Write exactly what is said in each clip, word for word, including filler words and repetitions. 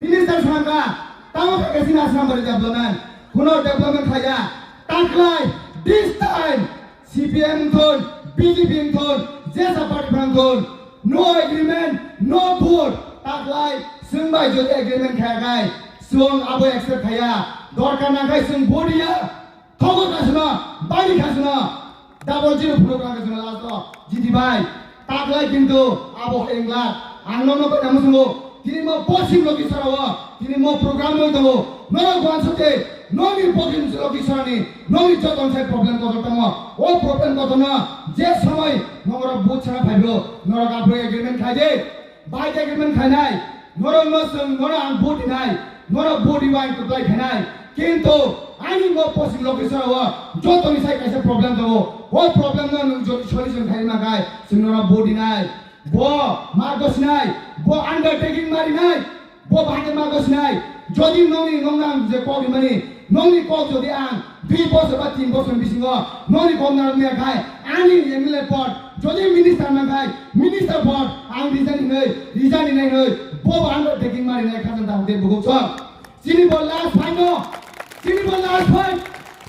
Minister sangka, tamo khaika sini Asrambari development. Kuno development khaya. Taklai, this time, C P M thon, B J P thon, jesa party phrang thon. No agreement, no vote. Taklai, swng bai jodi agreement khaya kai. Swng abo accept khaya. Dorkar nangkai swng vote ya. Thogo kasuna, bari kasuna, double zero phunuk rang kasuna last o, jiti bai. Taklai kintu abo engla, ang nono koi namu sungo, tini mo posim loki sara o, tini mo program noi tongo, nono guan sote, noni posim loki sara ni, noni joton sai problem kotor tamo, o problem kotor na, je samai, nongora but sara phaibo, nora kapro agreement khai de. Bai agreement khainai, norok no swng, norok ang vote dinai, norok vote dibai ang kwplai khainai. Kintu ani mo posim loki sara o, joto ni sai kaisa problem tongo. O problem no nwng jodi solution khai ma kai, swng norok vote dinai. Bo ma gosinai, bo undertaking marinai, bo bahai ma gosinai. Jodi nongni nongnang je kok rimani, nongni kok jodi ang dui bosor ba tin bosor bisingo nongni kok narwkmaya khai, ani M L A pod jodi minister man khai, minister pod ang resign hinwi, resign hinai hinwi, bo bo undertaking mari nai khajang dam de buguk chwng. Chini bo last fight no, chini bo last fight,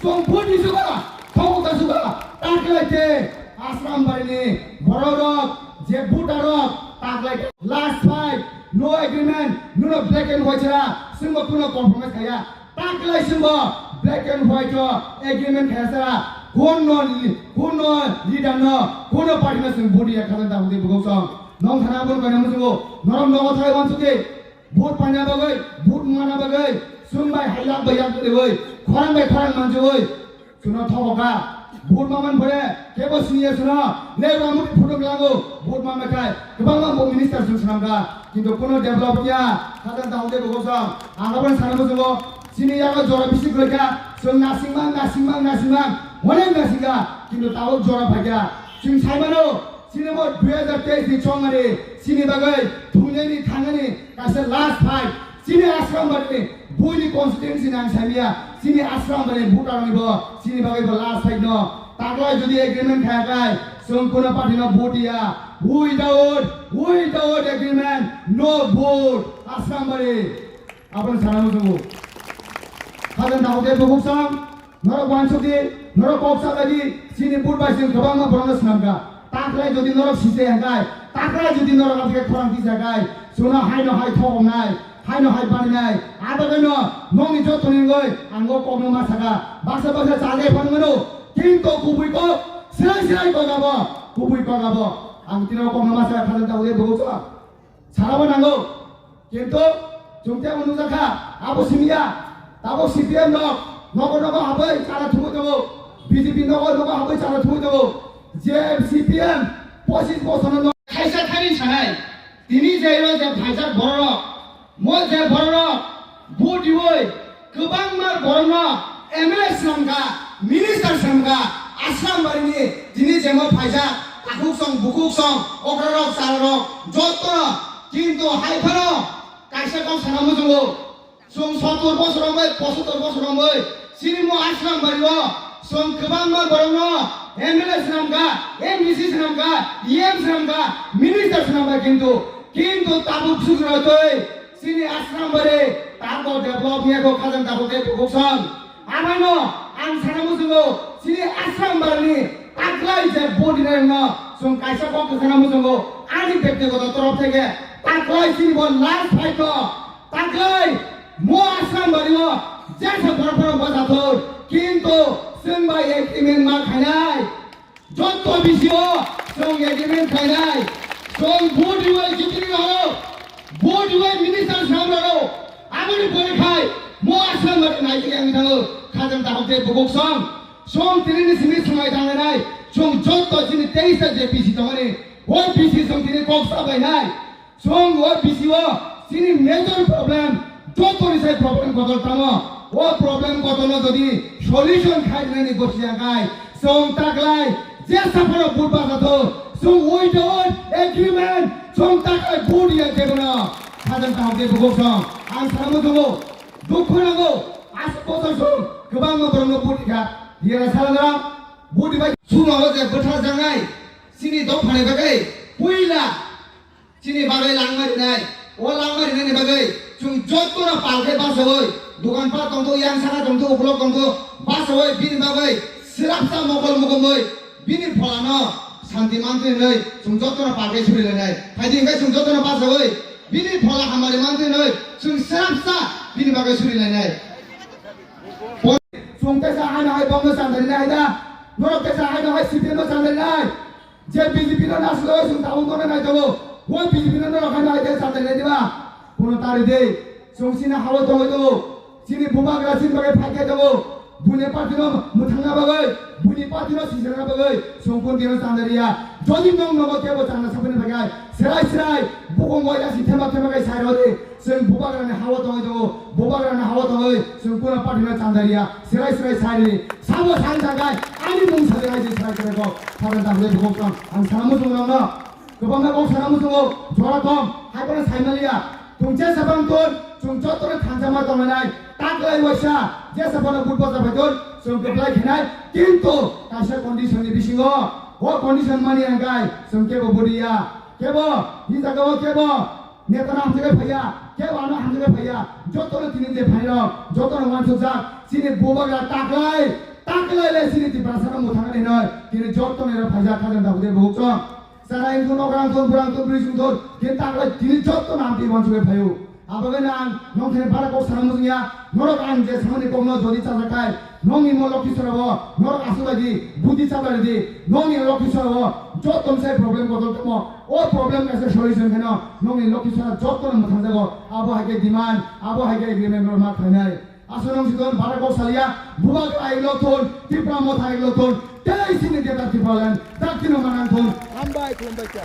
chwng vote ni suga, thokok ta suga, taklai te, Asrambari ni borok rok, je voter rok, taklai te, last fight, no agreement, nuno black and white chara, singbo kuno compromise khaya. Taklai singbo black and white o agreement khaya sara. Kuno, kuno leader no, kuno party no sing budi ya khajang ta hudi bugok song. Nong thana bun koi namu singo, norok nogo thai wan suki. Vote paina bagwi, vote mana bagwi, sung bai hai yak bai yak dewi, khorang bai khorang manjui. Suno thogo ka, vote maman phore, kebo siniya suno, ne ramu photo lango, vote mama kai, kebang ma bo minister sung sanam ka, kintu kuno develop ya, khajang ta hudi bugok song. Ang aboni sana muchungo, chini yago jora bisi kwrwi kha, chwng nasingmang, nasingmang, nasingmang, onek nasing kha, kintu tabuk jora phai kha. Chwng sai mano, chini bo dui hajar teis ni chongmani, chini bagwi thungnani, thangnani kaisa last fight. Chini Asrambari ni buini constituency ni ang sai manya, chini Asrambari ni voter ni bo, chini bagwi bo last fight no. Taklai jodi agreement khaya kai, chwng kuno party no vote ya. Without, without agreement, no vote. Asrambari. Aboni sana muchungo. Khajang ta hudi buguk song, norok wansuk di, norok kok sa lagi, chini vote bai chwng kwbangma borokno swnam kha. Taklai jodi norok sise ya kai, taklai jodi norok abike khorang tisa kai, chwngno haino hai thoknai, haino hai baninai, abo kaino nongni joto ni wngwi ang o kokno ma saka, baksa baksa chagai phano mano, kintu kubui kok, sirai sirai kok abo, kubui kok abo, ang tino kokno ma saka khajang ta hudi buguk song. Sarabo nango. Kintu chwng tei nukjakha, abo simiya. Tabuk C P M rok nogo nogo habwi chara thumwi tongo. B J P nogo nogo habwi chara thumwi tongo. Je C P M pochis bosorno no-, khaisa thani sanai. Tini je iro je phaijak bororok, mo je bororok, vote diwi, kwbangma borokno M L A swnamkha, minister swnamkha, Asrambari ni tini jemo phaijak, takhuk song, bukhuk song, okrarok, chararok, jotono, kintu hai phano kaisa kok sana muchungo, chwng sottor bosor wngwi, pochattor bosor wngwi, chini mo Asrambari o, chwng kwbangma borokno M L A swnamkha, M D C swnamkha, E M swnamkha, minister swnamkha, kintu, kintu tabuk sujurotwi, Chini Asrambari tako develop ya ko khajang tako ke bukuk song. Abano ang sana muchungo chini Asrambari ni taklai je vote dinai no song kaisa kok sana muchungo ani bektigoto torof theke taklai chini bo last fight no taklai mo Asrambari o jesa borok borok bajathoi kintu chwng bai agreement ma khainai. Joto bisio chwng agreement khainai, chwng vote riwi jitini rao, vote riwi minister sam rao, aboni pore khai mo Assam mari nai yang thango, khajang tahok de bukuk song, song tini ni simi sungai thangnai, chwng joto chini teis ta je bisi tongani, o bisi chwng tini kok sabai nai. Chwng o bisi o chini major problem, jotoni sai problem kotor tamo. O problem kotorno jodi solution khainani gosi ya kai, chwng taklai je saphano but basathok, chwng without agreement, chwng taklai but ya jebono. Khajang tahok de bukuk song. Ang salamo tongo, dukhu nango, aswk bosor chwng kwbangma borokno but kha, yera salangrok, but bai chwng o je bwtharjaknai, chini dophani bagwi puila Chini bagwi langma rinai, o langma rinani bagwi Chwng jotono pal khe bachaui, dokan pat tongtho, yang saka tongtho, uklok tongtho, bachaui bini bagwi swrapsa mokol mukumui bini pholano santi mantwi hwnwi chwng jotono pal khe surilainai. Phaidi hwnkhe chwng jotono bachaui bini phola hamari mantwi hwnwi chwng swrapsa bini bagwi surilainai. Chwng teisa haino hai bomno chandarinai hai da, norok teisa haino hai C P M no chandarinai. Je B J P no nasloi chwng tabuk no nai tongo. O B J P no norok haino hai teisa chandarinai diba? Kuno tari de. Chwng chini hao tongwi tongo. Chini bubagra chini bagwi phai khe tongo. Buini party no mwthangna bagwi, buini party no sijrwngna bagwi chwng kun dino chandariya. Jodi nwng nogo kebo chanda sapani bagwi, srai srai, bukung waida si thema thema kai sai rodi. Chwng bubagrani hao tongwi tongo, bubagrani hao tongwi chwng kuna party no chandariya, srai srai sai ri. Sabo sai jagai, ani mung sajai ai srai srai ko, sadan tangwi bukung tong, ang sana muchung nong no. Kwbangma kok sana muchungo, jora tong, hai bono sai maliya. Chwng jesa bang ton, chwng jotono thansa ma tongnai, taklai waisa, jesa bono but bosa bai ton, chwng kwplai khenai, kintu kaisa condition ni bisingo, o condition mani angkai, chwng kebo bodiya, kebo, ni jaga o kebo, neta no hamjagai phaiya, kebo ano hamjagai phaiya, jotono tini je phairok, jotono wansukjak, chini bubagra taklai, taklai lai chini Tiprasa no mwthangani noi, tini jotono ero phaijak, khajang dabude buhuk chong. Chara wngthun, okra wngthun, bura wngthun, bwrwi wngthun, khe taklai tini jotto nam twi uansugwi phaio. Abagwi no ang nokthani bara kok sana muchungya, norok ang je samani kokno jodi chajakkhai, nokni mo Lokhisora o, norok aswk bai di, budi chabai di, nokni Lokhisora o, jotto sai problem kotor tamo, o problem kaisa solution kheno, nokni Lokhisora jotto no mwthangjago, abo hai khe demand, abo hai khe agreement norok ma khlainai. Aswk nung si ton, bara kok salia, bubagra ai lo ton, Tipra Motha ai lo ton, tei sini deta Tipraland, dak tino manang ton. Hambai, khulumbai kha.